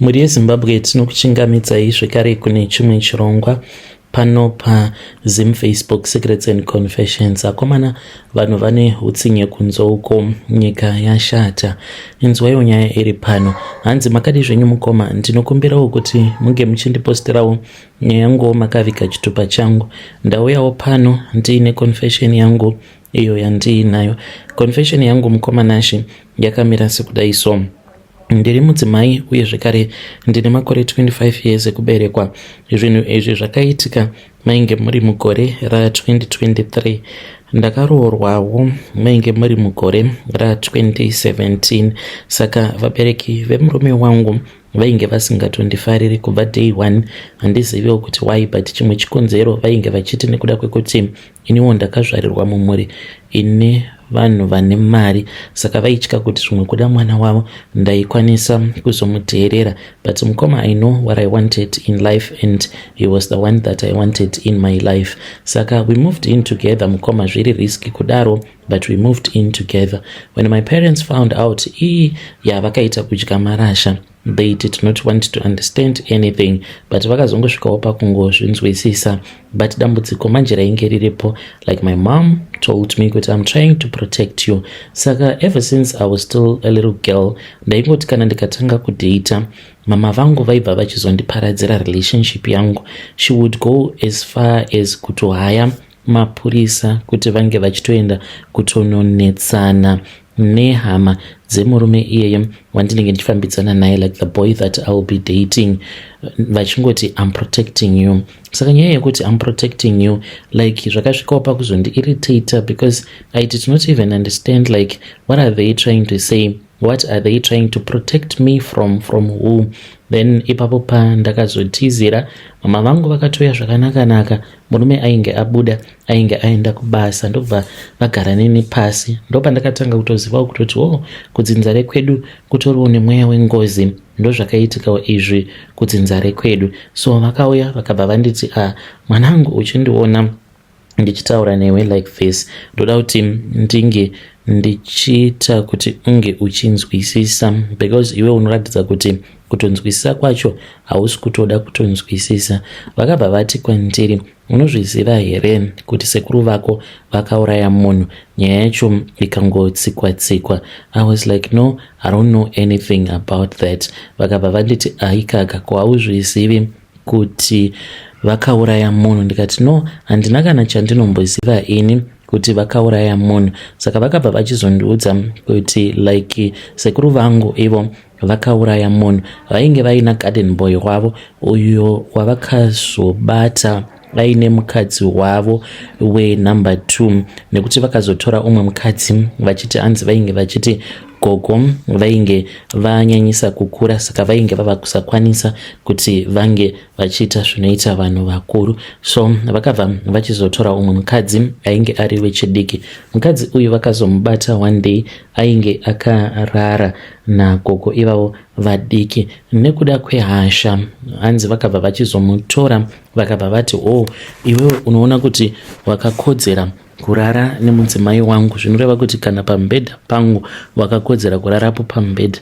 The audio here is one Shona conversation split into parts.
Mhuri yeZimbabwe, tinokuchingamidzai zvekare kune chimwe chirongwa pano paZim Facebook Secrets and Confessions. Akomana, vanhu vane utsinye kunze uko, nyika yashata. Inzwaiwo nyaya iri pano. Hanzi, "Makadi zvenyu mukoma? Ndinokumbirawo kuti munge muchindiposterawo nyaya yanguwo makaviga chitupa changu. Ndauyawo pano ndiine confession yangu iyo yandiinayo. Confession yangu, mukoma Nashe, yakamira sekudai. So ndiri mudzimai uye zvekare ndine makore 25 years ekuberekwa. Zvinhu izvi zvakaitika mainge muri mugore ra2023. Ndakaroorwawo mainge muri mugore ra2017. Saka vabereki vemurume wangu vainge vasingatondifariri kubva day one. Handiziviwo kuti why, but chimwe chikonzero vainge vachiti nekuda kwekuti iniwo ndakazvarirwa mumhuri ine vanhu vane mari, saka vaitya kuti zvimwe kuda mwana wavo ndaikwanisa kuzomuteerera. But mukoma, I know what I wanted in life and he was the one that I wanted in my life. Saka we moved in together, mukoma, zviri risky kudaro, but we moved in together. When my parents found out, ii yavakaita kudya marasha. They did not want to understand anything, but vakazongosvikawo pakungozvinzwisisa. But dambudziko manje rainge riripo, like, my mom told me kuti, 'I'm trying to protect you.' Saka ever since I was still a little girl, ndaingoti kana ndikatanga kudhata, mama vangu vaibva vachizondiparadzira relationship yangu. She would go as far as kutohaya mapurisa kuti vange vachitoenda kutononetsana nehama dzemurume iyeye wandinenge ndichifambidzana naye, like the boy that I will be dating, vachingoti, 'I'm protecting you.' Saka nyaya yekuti 'I'm protecting you', like, zvakasvikawo pakuzondiirritata because I did not even understand, like, what are they trying to say? What are they trying to protect me from? From who? Then ipapo pandakazotizira, mama vangu vakatoya zvakanaka-naka. Murume ainge abuda, ainge aenda kubasa, ndobva vagara neni pasi. Ndopandakatanga kutozivawo kutoti o oh, kudzinza rekwedu kutoriwo nemweya wengozi. Ndozvakaitikawo izvi kudzinza rekwedu. So vakauya vakabva vanditi, "Ah, mwanangu, uchindiona ndichitaura newe like this, ndoda kuti ndinge ndichiita kuti unge uchinzwisisa, because iwe unoratidza kuti kutonzwisisa kwacho hausi kutoda kutonzwisisa." Vakabva vati kwandiri, "Unozviziva here kuti sekuru vako vakauraya munhu?" Nyaya yacho ikangotsikwa tsikwa. I was like, "No, I don't know anything about that." Vakabva vanditi, "Aikaga, ko hauzvizivi kuti vakauraya munhu?" Ndikati, "No, handina kana chandinomboziva ini kuti vakauraya munhu." Saka vakabva vachizondiudza kuti, like, sekuru vangu ivo vakauraya munhu. Vainge vaina garden boy wavo uyo wavakazobata aine mukadzi wavo wenumber 2, nekuti vakazotora umwe mukadzi vachiti anzi vainge vachiti gogo vainge vanyanyisa kukura, saka vainge vava kusakwanisa kuti vange vachiita zvinoita vanhu vakuru. So vakabva vachizotora umwe mukadzi ainge ari wechidiki. Mukadzi uyu vakazomubata one day ainge akarara nagogo ivavo vadiki. Nekuda kwehasha, hanzi vakabva vachizomutora, vakabva vati, "O oh, iwewe unoona kuti wakakodzera kurara nemudzimai wangu, zvinoreva kuti kana pamubhedha pangu wakakodzera kurarapo pamubhedha."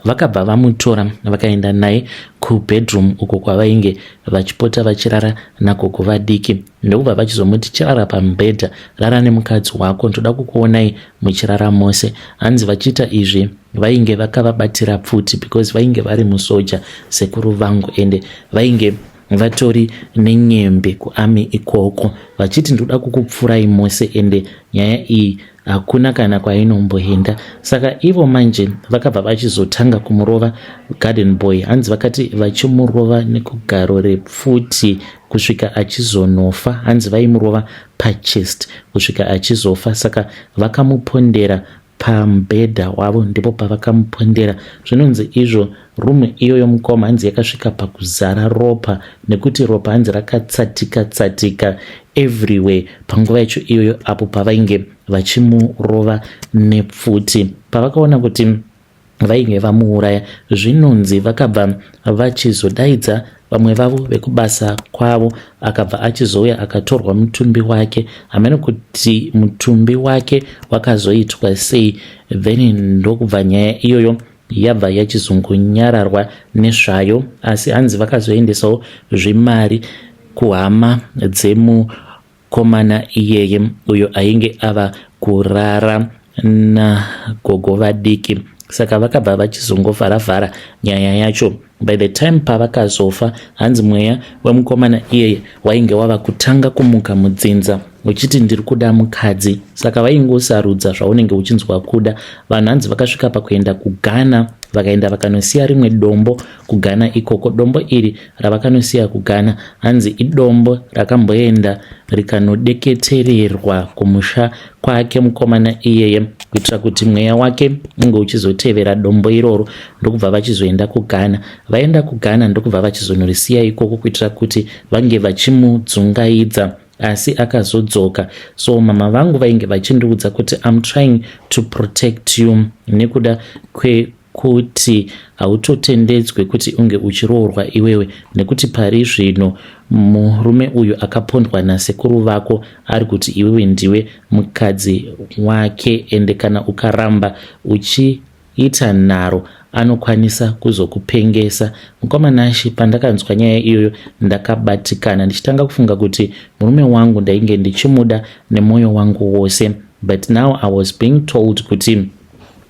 Vakabva vamutora, vakaenda naye kubedroom uko kwavainge vachipota vachirara nagogo vadiki, ndokubva vachizomuti, "Chirara pamubhedha, rara nemukadzi wako, ndoda kukuonai muchirara mose." Hanzi vachiita izvi vainge vakavabatira pfuti, because vainge vari musoja sekuru vangu, ende vainge vatori nenyembe kuarmy ikoko, vachiti, "Ndoda kukupfurai mose, ende nyaya iyi hakuna kana kwainomboenda." Saka ivo manje vakabva vachizotanga kumurova garden boy. Hanzi vakati vachimurova nekugaro repfuti kusvika achizonofa. Hanzi vaimurova pachest kusvika achizofa. Saka vakamupondera pamubhedha wavo, ndipo pavakamupondera. Zvinonzi izvo room iyoyo, mukoma, hanzi yakasvika pakuzara ropa, nekuti ropa hanzi rakatsatika tsatika everywhere panguva yacho iyoyo apo pavainge vachimurova nepfuti. Pavakaona kuti vainge vamuuraya, zvinonzi vakabva vachizodaidza vamwe vavo vekubasa kwavo, akabva achizouya akatorwa mutumbi wake. Hamene kuti mutumbi wake wakazoitwa sei. Then ndokubva nyaya iyoyo yabva yachizongonyararwa nezvayo, asi hanzi vakazoendesawo zvimari kuhama dzemukomana iyeye uyo ainge ava kurara nagogo vadiki. Saka vakabva vachizongovharavhara nyaya yacho. By the time pavakazofa, hanzi mweya wemukomana iyeye wainge wava kutanga kumuka mudzinza uchiti, "Ndiri kuda mukadzi." Saka vaingosarudza zvaunenge uchinzwa kuda. Vanhu hanzi vakasvika pakuenda kuGhana, vakaenda vakanosiya rimwe dombo kuGhana ikoko. Dombo iri ravakanosiya kuGhana hanzi idombo rakamboenda rikanodeketererwa kumusha kwake mukomana iyeye, kuitira kuti mweya wake unge uchizotevera dombo iroro. Ndokubva vachizoenda kuGhana. Vaenda kuGhana, ndokubva vachizonorisiya ikoko kuitira kuti vange vachimudzungaidza, asi akazodzoka. So mama vangu vainge vachindiudza kuti, "I'm trying to protect you nekuda kwekuti hautotendedzwe kuti unge uchiroorwa iwewe, nekuti pari zvino murume uyu akapondwa nasekuru vako ari kuti iwewe ndiwe mukadzi wake, ende kana ukaramba uchiita nharo anokwanisa kuzokupengesa." Mukomanashi, pandakanzwa nyaya iyoyo ndakabatikana, ndichitanga kufunga kuti murume wangu ndainge ndichimuda nemwoyo wangu wose, but now I was being told kuti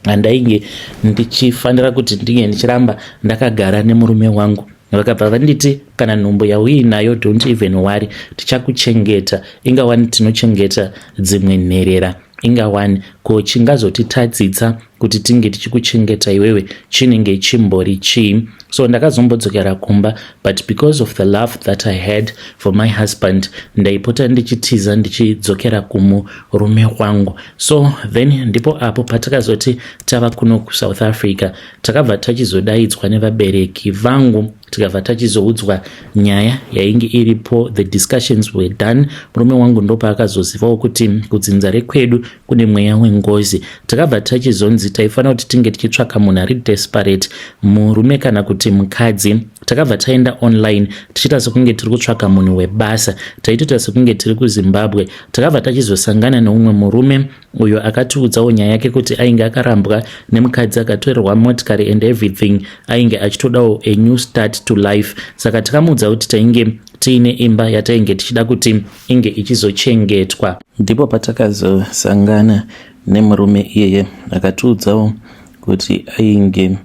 handainge ndichifanira kuti ndinge ndichiramba ndakagara nemurume wangu. Vakabva vanditi, "Kana nhumbu yauinayo, don't even worry, tichakuchengeta. Ingawani tinochengeta dzimwe nherera, ingawani ko chingazotitadzitsa kuti tinge tichikuchengeta iwewe chinenge chimbori chii?" So ndakazombodzokera kumba, but because of the love that I had for my husband, ndaipota ndichitiza ndichidzokera kumurume wangu. So then ndipo apo patakazoti tava kuno kuSouth Africa, takabva tachizodaidzwa nevabereki vangu, tikabva tachizoudzwa nyaya yainge iripo. The discussions were done. Murume wangu ndopaakazozivawo kuti kudzinza rekwedu kune mweya wengozi. Takabva tachizonzi taifanira kuti tinge tichitsvaka munhu ari desperate, murume kana kuti mukadzi. Takabva taenda online tichiita sekunge tiri kutsvaka munhu webasa, taitoita sekunge tiri kuZimbabwe. Takabva tachizosangana neumwe murume uyo akatiudzawo nyaya yake kuti ainge akarambwa nemukadzi, akatorerwa motikari and everything, ainge achitodawo a new start to life. Saka takamuudza kuti tainge tiine imba yatainge tichida kuti inge ichizochengetwa. Ndipo patakazosangana nemurume iyeye, akatiudzawo kuti ainge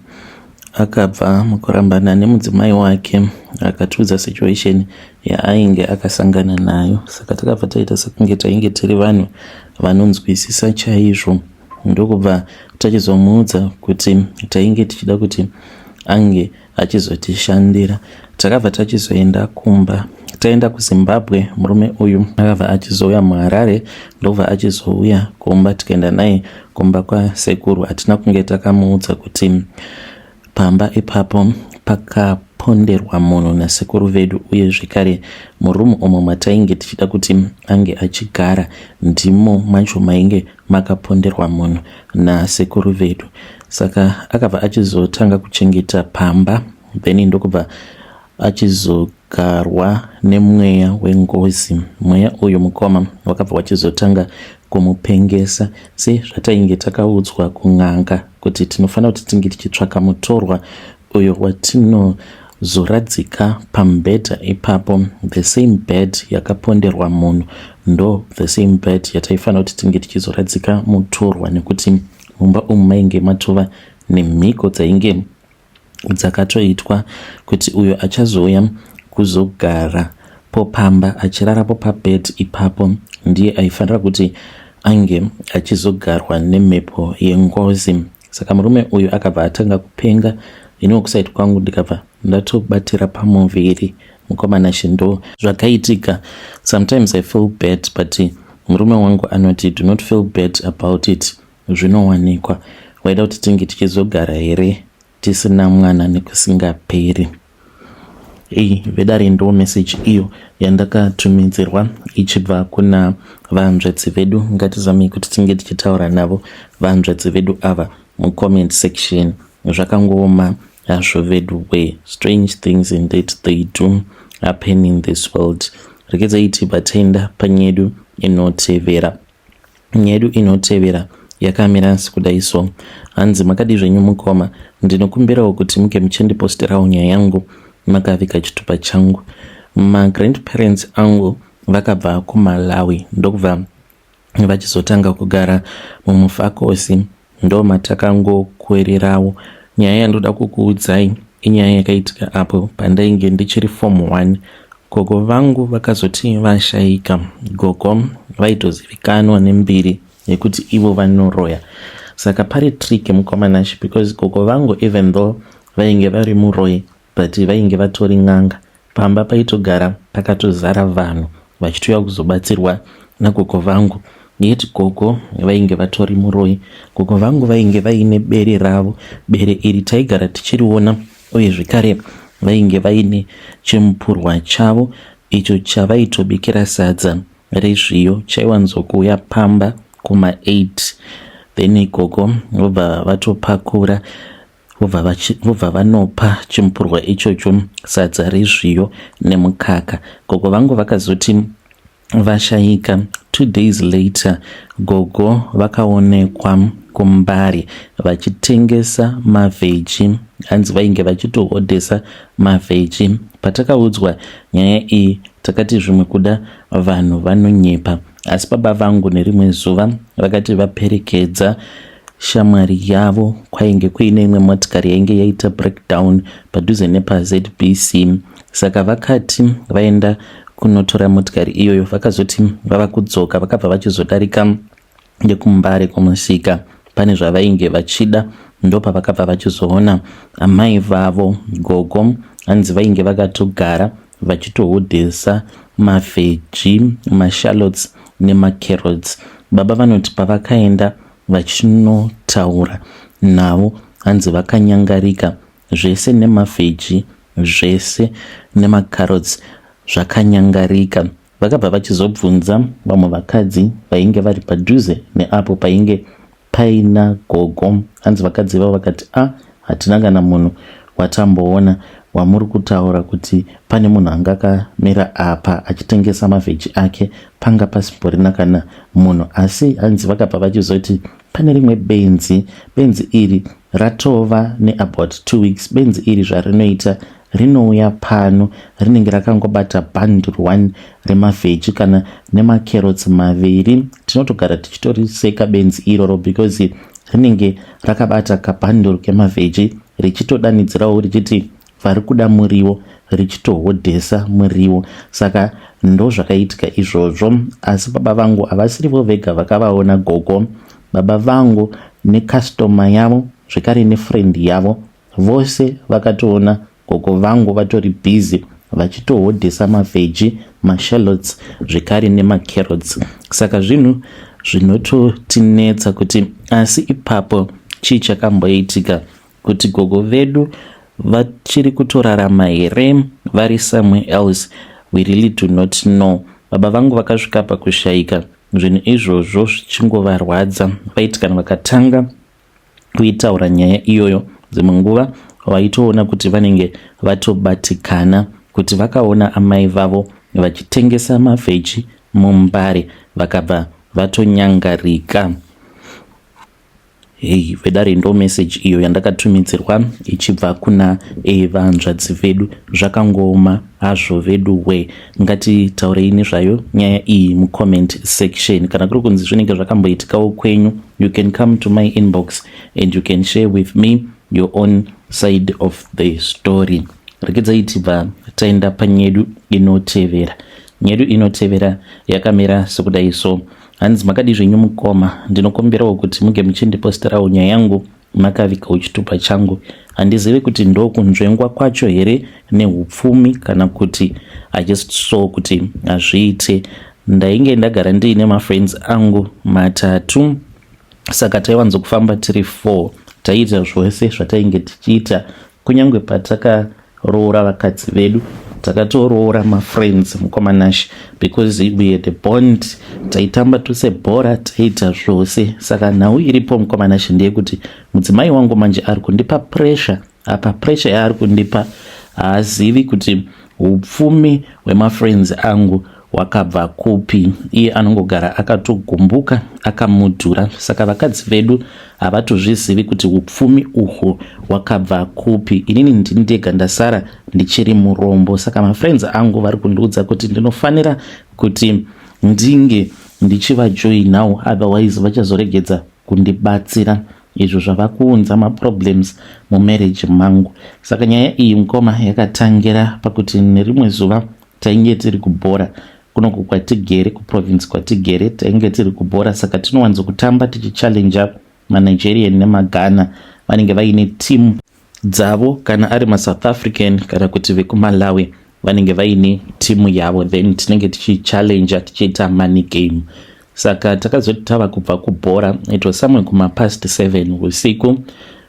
akabva mukurambana nemudzimai wake. Akatiudza situation yaainge akasangana nayo. Saka takabva taita sekunge tainge tiri vanhu vanonzwisisa chaizvo, ndokubva tachizomuudza kuti tainge tichida kuti ange achizotishandira. Takabva tachizoenda kumba. Taenda kuZimbabwe, murume uyu akabva achizouya muHarare, ndobva achizouya kumba. Tikaenda naye kumba kwasekuru. Hatina kunge takamuudza kuti pamba ipapo pakaponderwa munhu nasekuru vedu, uye zvekare murumu umo matainge tichida kuti ange achigara ndimo macho mainge makaponderwa munhu nasekuru vedu. Saka akabva achizotanga kuchengeta pamba, then ndokubva achizogarwa nemweya wengozi. Mweya uyu, mukoma, wakabva wachizotanga kumupengesa, sezvatainge takaudzwa kun'anga kuti tinofanira kuti tinge tichitsvaka mutorwa uyo watinozoradzika pamubhedha ipapo. The same bed yakaponderwa munhu ndo the same bed yataifanira kuti tinge tichizoradzika mutorwa, nekuti mumba umu mainge matova nemhiko dzainge dzakatoitwa kuti uyo achazouya kuzogara popamba achirarapo pabed ipapo ndiye aifanira kuti ange achizogarwa nemhepo yengozi. Saka murume uyu akabva atanga kupenga. Iniwo kuside kwangu ndikabva ndatobatira pamuviri. Mukomana, ndo zvakaitika. Sometimes I feel bad, but murume wangu anoti, "Do not feel bad about it, zvinowanikwa. Waida kuti tinge tichizogara here tisina mwana nekusingaperi?" Ei vedare, ndo message iyo yandakatumidzirwa ichibva kuna vanzvadzi vedu. Ngatizamei kuti tinge tichitaura navo vanzvadzi vedu ava mucomment section. Zvakangooma hazvo vedu we. Strange things indeed, they do happen in this world. Regedzai tibva taenda panyedu inotevera. Nyedu inotevera Yakamira sekudai so. Hanzi makadii zvenyu mukoma, ndinokumbirawo kuti muke muchindiposterawo nyaya yangu makaviga chitupa changu. Magrandparents angu vakabva kuMalawi ndokubva vachizotanga kugara muMufakosi ndomatakangokwirirawo. Nyaya yandoda kukuudzai inyaya yakaitika apo pandainge ndichiri form 1. Gogo vangu vakazoti vashaika. Gogo vaitozivikanwa nembiri yekuti ivo vanoroya. Saka pari trick mukoma Nashe because gogo vangu even though vainge vari muroyi but vainge vatori n'anga. Pamba paitogara pakatozara vanhu vachitouya kuzobatsirwa nagogo vangu yet gogo vainge vatori muroyi. Gogo vangu vainge vaine bere ravo. Bere iri taigara tichiriona uye zvekare vainge vaine chimupurwa chavo icho chavaitobikira sadza rezviyo chaiwanzokuuya pamba kuma 8 then gogo vobva vatopakura vobva vanopa chimupurwa ichocho sadza rezviyo nemukaka. Gogo vangu vakazoti vashaika 2 days later gogo vakaonekwa kuMbare vachitengesa mavheji. Hanzi vainge vachitohodhesa mavheji. Patakaudzwa nyaya iyi takati zvimwe kuda vanhu vanonyepa, asi baba vangu nerimwe zuva vakati vaperekedza shamwari yavo kwainge kuine imwe motikari yainge yaita breakdown padhuze nepaZBC. Saka vakati vaenda kunotora motikari iyoyo, vakazoti vava kudzoka vakabva vachizodarika nekuMbare kumusika pane zvavainge vachida, ndopavakabva vachizoona amai vavo gogo. Hanzi vainge vakatogara vachitohodhesa mavheji, mashallots nemacarrots. Baba vanoti pavakaenda vachinotaura navo, hanzi vakanyangarika zvese nemavheji zvese nemacarrots zvakanyangarika. Vakabva vachizobvunza vamwe vakadzi vainge vari padhuze neapo painge paina gogo. Hanzi vakadzi ivavo vakati a hatina kana munhu watamboona wamuri kutaura kuti pane munhu anga akamira apa achitengesa mavheji ake, panga pasimborina kana munhu. Asi hanzi vakabva vachizoti pane rimwe benzi, benzi iri ratova neabout 2 weeks. Benzi iri zvarinoita, rinouya pano rinenge rakangobata bundle 1 remavheji kana nemacarrots maviri. Tinotogara tichitoriseka benzi iroro because rinenge rakabata kabundle kemavheji richitodanidzirawo richiti vari kuda muriwo, richitohodhesa muriwo. Saka ndozvakaitika izvozvo. Asi baba vangu havasirivo vega vakavaona gogo. Baba vangu nekastoma yavo zvekare nefriend yavo vose vakatoona gogo vangu vatori busy vachitohodhesa mavheji, mashallots zvekare nemacarrots. Saka zvinhu zvinototinetsa kuti asi ipapo chii chakamboitika, kuti gogo vedu vachiri kutorarama here, vari somewhere else, we really do not know. Baba vangu vakasvika pakushayika zvinhu izvozvo zvichingovarwadza. Vaiti kana vakatanga kuitaura nyaya iyoyo, dzimwe nguva vaitoona kuti vanenge vatobatikana kuti vakaona amai vavo vachitengesa mavheji muMbare vakabva vatonyangarika. Hei vedare, ndo message iyo yandakatumidzirwa ichibva kuna vanzvadzi vedu. Zvakangooma hazvo vedu we. Ngatitaurei nezvayo nyaya iyi mucomment section. Kana kuri kunzi zvinenge zvakamboitikawo kwenyu, you can come to my inbox and you can share with me your own side of the story. Regedzai tibva taenda panyedu inotevera. Nyedu inotevera yakamira sekudai so. Hanzi makadii zvenyu mukoma, ndinokumbirawo kuti muge muchindiposterawo nyaya yangu makavigawo chitupa changu. Handizivi kuti ndokunzvengwa kwacho here neupfumi kana kuti I just saw kuti hazviite. Ndainge ndagara ndiine mafriends angu matatu, saka taiwanzokufamba tiri 4. Taiita zvose zvatainge tichiita, kunyange patakaroora vakadzi vedu takatoroora mafriends mukoma Nash, because we had a bond. Taitamba tose bhora, taiita zvose. Saka nhau iripo mukoma Nash ndeyekuti mudzimai wangu manje ari kundipa pressure. Apa pressure yaari kundipa, haazivi kuti upfumi hwemafriends angu hwakabva kupi. Iye anongogara akatogumbuka akamudhura. Saka vakadzi vedu havatozvizivi kuti upfumi uhwu hwakabva kupi. Inini ndini ndega ndasara ndichiri murombo. Saka mafriends angu vari kundiudza kuti ndinofanira kuti ndinge ndichivajoinawo, otherwise vachazoregedza kundibatsira, izvo zvava kuunza maproblems mumarriage mangu. Saka nyaya iyi, mukoma, yakatangira pakuti nerimwe zuva tainge tiri kubhora kunoku kwatigere, kuprovince kwatigere. Tainge tiri kubhora, saka tinowanzokutamba tichichallenja maNigerian nemaGhana. Vanenge vaine timu dzavo, kana ari maSouth African kana kuti vekuMalawi vanenge vaine timu yavo, then tinenge tichichallenja tichiita money game. Saka takazoti tava kubva kubhora, it was somewhere kumapast 7 usiku,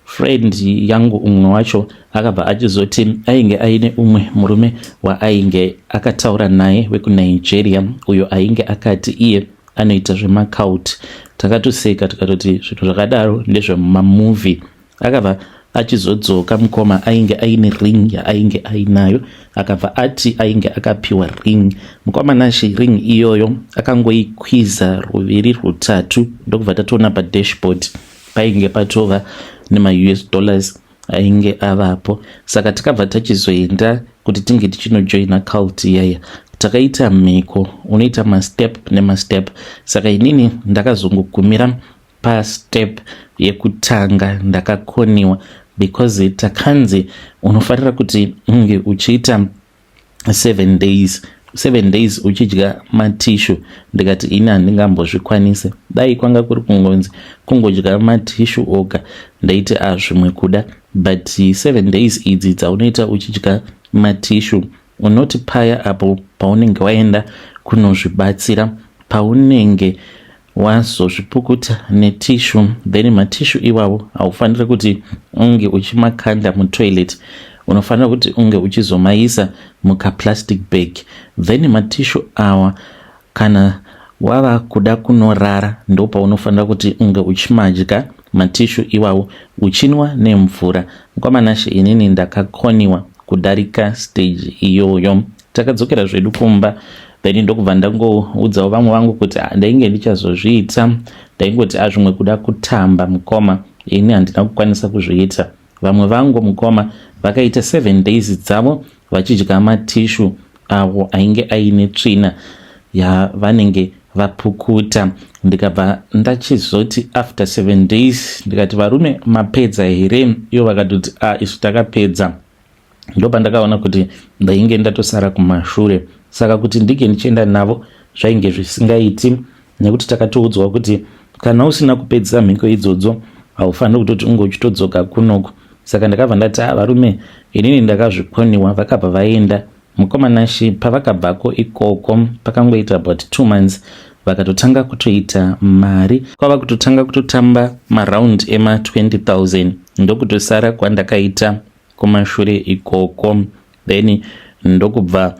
friend yangu umwe wacho akabva achizoti ainge aine umwe murume waainge akataura naye wekuNigeria, uyo ainge akati iye anoita zvemacult. Takatoseka tikatoti zvinhu zvakadaro ndezvemumamovie. Akabva achizodzoka, mukoma, ainge aine ring yaainge ainayo. Akabva ati ainge akapiwa ring. Mukoma Nashe, ring iyoyo akangoikwiza ruviri rutatu, ndokubva tatoona padashboard painge patova nemaUS dollars ainge avapo. Saka takabva tachizoenda kuti tinge tichinojoina cult iyaya. Takaita mhiko, unoita mastep nemastep. Saka inini ndakazongogumira pastep yekutanga, ndakakoniwa, because takanzi unofanira kuti unge uchiita 7 days, 7 days uchidya matissue. Ndikati ini handingambozvikwanise. Dai kwanga kuri kungonzi kungodya matissue oga, ndaiti azvimwe kuda, but 7 days idzi dzaunoita uchidya matissue, unoti paya apo paunenge waenda kunozvibatsira, paunenge wazozvipukuta netissue, then matissue iwawo haufaniri kuti unge uchimakanda mutoilet. Unofanira kuti unge uchizomaisa mukaplastic bag. Then matissue awa, kana wava kuda kunorara, ndo paunofanira kuti unge uchimadya matissue iwawo uchinwa nemvura. Mukoma Nashe, inini ndakakoniwa kudarika stage iyoyo. Takadzokera zvedu kumba, then ndokubva ndangoudzawo vamwe vangu kuti ndainge ndichazozviita. Ndaingoti azvimwe kuda kutamba, mukoma, ini handina kukwanisa kuzviita. Vamwe vangu, mukoma, vakaita 7 days dzavo vachidya matissue awo ainge aine tsvina yavanenge vapukuta. Ndikabva ndachizoti after 7 days, ndikati, "Varume, mapedza here?" Ivo vakatoti, "A, isu takapedza." Ndopandakaona kuti ndainge ndatosara kumashure. Saka kuti ndinge ndichienda navo zvainge zvisingaiti, nekuti takatoudzwa kuti kana usina kupedzisa mhiko idzodzo haufaniri kutoti unge uchitodzoka kunoku. Saka ndakabva ndati, "A, varume, inini ndakazvikoniwa." Vakabva vaenda, mukoma Nashe. Pavakabvako ikoko pakangoita about 2 months, vakatotanga kutoita mari, kwava kutotanga kutotamba maround ema20 000. Ndokutosara kwandakaita kumashure ikoko. Then ndokubva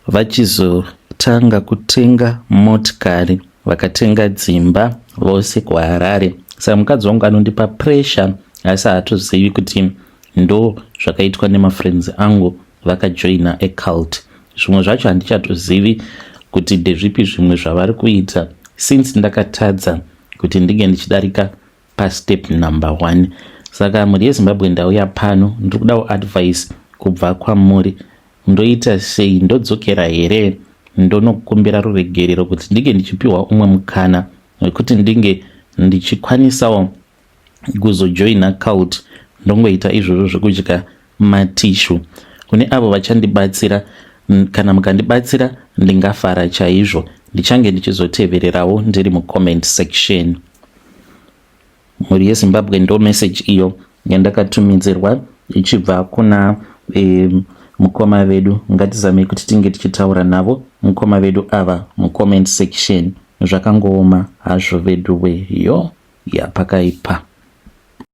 vachizotanga kutenga motikari, vakatenga dzimba vose kuHarare. Saka mukadzi wangu anondipa pressure, asi haatozivi kuti ndo zvakaitwa nemafriends angu vakajoina acult. Zvimwe zvacho handichatozivi kuti ndezvipi zvimwe zvavari kuita, since ndakatadza kuti ndinge ndichidarika pastep number one. Saka mhuri yeZimbabwe, ndauya pano, ndiri kudawo advice kubva kwamuri. Ndoita sei? Ndodzokera here ndonokumbira ruregerero kuti ndinge ndichipiwa umwe mukana wekuti ndinge ndichikwanisawo kuzojoina cult, ndongoita izvozvo zvekudya matissue? Kune avo vachandibatsira, kana mukandibatsira ndingafara chaizvo. Ndichange ndichizotevererawo ndiri mucomment section. Mhuri yeZimbabwe, ndo message iyo yandakatumidzirwa ichibva kuna mukoma vedu. Ngatizamei kuti tinge tichitaura navo mukoma vedu ava mucomment section. Zvakangooma hazvo vedu we, yo yapakaipa.